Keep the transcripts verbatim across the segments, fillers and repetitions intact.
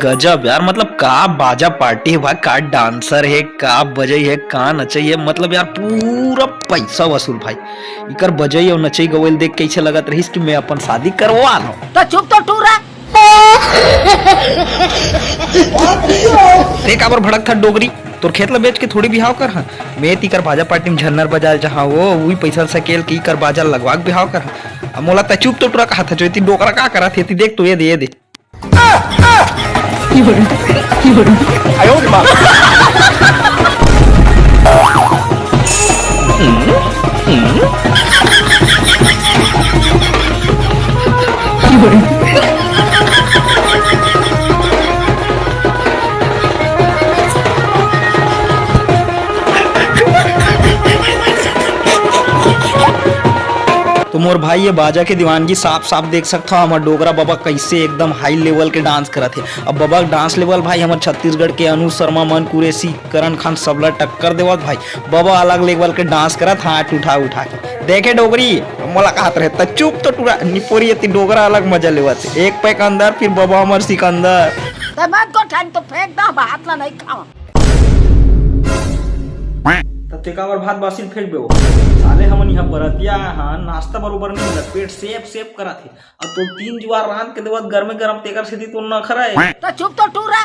गजब यार, मतलब का बाजा पार्टी हे भाई, का डांसर हे, का बजई हे, का नचई हे, मतलब यार पूरा पैसा वसूल भाई। इकर बजई अउ नचई गवई ल देख कइसे लगत रहिस कि मैं अपन शादी करवा लूं। तो चुप तो टूरा। ते काबर भड़कथस डोकरी? तोर खेत ल बेच के थोड़ी बिहाव करहूं। मैं तेकर बाजा पार्टी में झन्नर बजाए ल चाहंव, वो उही पैसा ल सकेल के इकर बाजा ल लगवा के बिहाव करहूं। अब मोला त चुप तो टूरा कहत हस, एती डोकरा का करत हे, एती देख तो, ये दे, ये दे। तो मोर भाई, ये बाजा के दीवानगी साफ साफ देख सकथव। हमर डोकरा बबा कइसे एकदम हाई लेवल के डांस करत हे। अब बबा के डांस लेवल भाई, हमर छत्तीसगढ़ के अनु शर्मा, मन कुरैशी, करण खान, सबला टक्कर देवत भाई। बबा अलग लेवल के डांस करत, हाथ उठा उठा के। देखे डोकरी, मोला कहत रहे त चुप तो टूरा, निपोरी, एती डोकरा अलग मजा लेवत हे। एक पैक अंदर, फिर बबा हमर सिकंदर। ते मत गोठन तो फेंक दा, भात ला नहीं खावा। त ते काबर भात बासी ल फेंकबे ओ? साले हमन इहाँ बरतिया हन, नाश्ता बरोबर नइ मिलत, पेट सेप सेप करत हे। अब तो तीन जुवार रांध के देवत गरमे गरम, तेकर सेती तो नखरा हे। त चुप तो टूरा।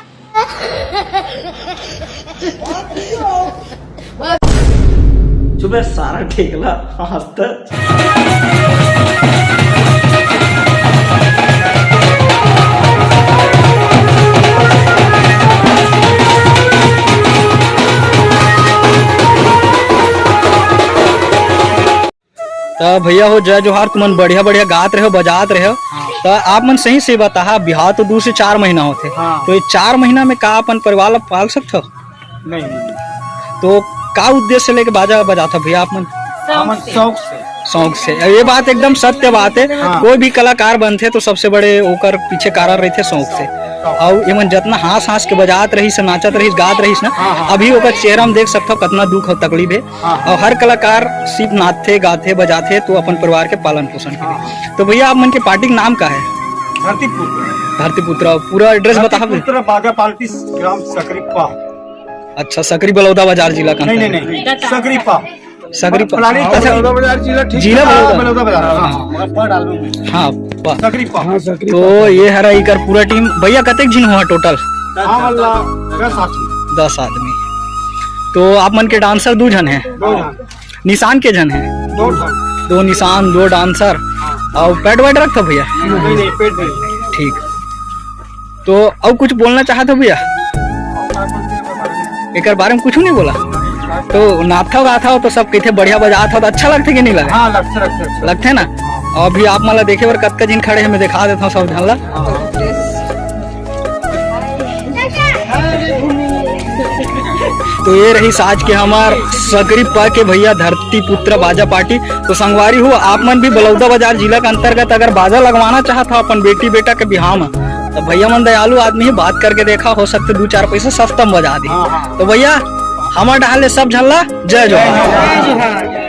चुप बे सारा ठेकला, आज तक। त भैया हो, जय जोहार, तुमन बढ़िया बढ़िया गात रहे हो, बजात रहे हो। हाँ। त आप मन सही से बताहा, बिहाव तो दू से चार महीना होथे। हाँ। तो ये चार महीना में का अपन परिवार ला पाल सकथो? नहीं, नहीं, नहीं। तो का उद्देश्य लेके बाजा बजात हो भैया आप मन? हमन शौक से। शौक से। ये बात एकदम सत्य बात है। हाँ। कोई भी कलाकार बनथे तो सबसे बड़े ओकर पीछे कारण रहिथे शौक से। शौक। अउ एमन जतना हंस हंस के बजात रहिस, नाचत रहिस, गात रहिस ना, हाँ, हाँ। अभी ओकर चेहरा में देख सकथव कतना दुख अउ तकलीफ है। हाँ, हाँ। अउ हर कलाकार सिर्फ नाचथे, गाथे, बजाथे तो अपन परिवार के पालन पोषण के लिए। हाँ। तो भैया आप मन के पार्टी के नाम का है? धरतीपुत्र। धरतीपुत्र, पूरा एड्रेस बताहा। धरतीपुत्र बाजा पार्टी, ग्राम सकरीपा। अच्छा, सकरी बलौदा बाजार जिला का नहीं, अंतर्गत। नहीं, नहीं, सकरीपा। सकरीपा। पलानी अच्छा, बलौदा बाजार जिला, ठीक जिला है। बलौदा। बलौदा बाजार, हाँ, हाँ। हाँ, वाह। सकरीपा। हाँ, सकरीपा। तो ये हरा इकर पूरा टीम। भैया, कतेक झिन हुआ टोटल? हाँ, वाला दस आदमी। दस आदमी। तो आप मन के डांसर दू झन है? दो झन। निशान के झन है? दो झन। दो निशान, दो डांसर। हाँ। अउ पैड वैड रखथो भैया? नहीं, नहीं, पैड नहीं। ठीक। तो अउ कुछ बोलना चाहत हो भैया? एकर बारे में कुछ नहीं बोला? तो नाचथव गाथव तो सब कहिथे बढ़िया बजात हो, तो अच्छा लगथे कि नहीं लगे? हाँ, लगथे, लगथे, लगथे। लगथे ना? हाँ। अभी आप मन ला देखे बर कतका झिन खड़े हे, मैं देखा देथव सब झन ला। हाँ। तो ये रहिस आज के हमर सकरीपा के भैया धरती पुत्र बाजा पार्टी। तो संगवारी हो, आप मन भी बलौदा बाजार जिला के अंतर्गत अगर बाजा लगवाना चाहत हो अपन बेटी बेटा के बिहाव में, तो भैया मन दयालु आदमी हे, बात करके देखा, हो सकथे दू चार पैसा सस्ता में बजा दे। हाँ, हाँ। तो भैया, हमर डहार ले सब झन ला जय जोहार। जय जोहार।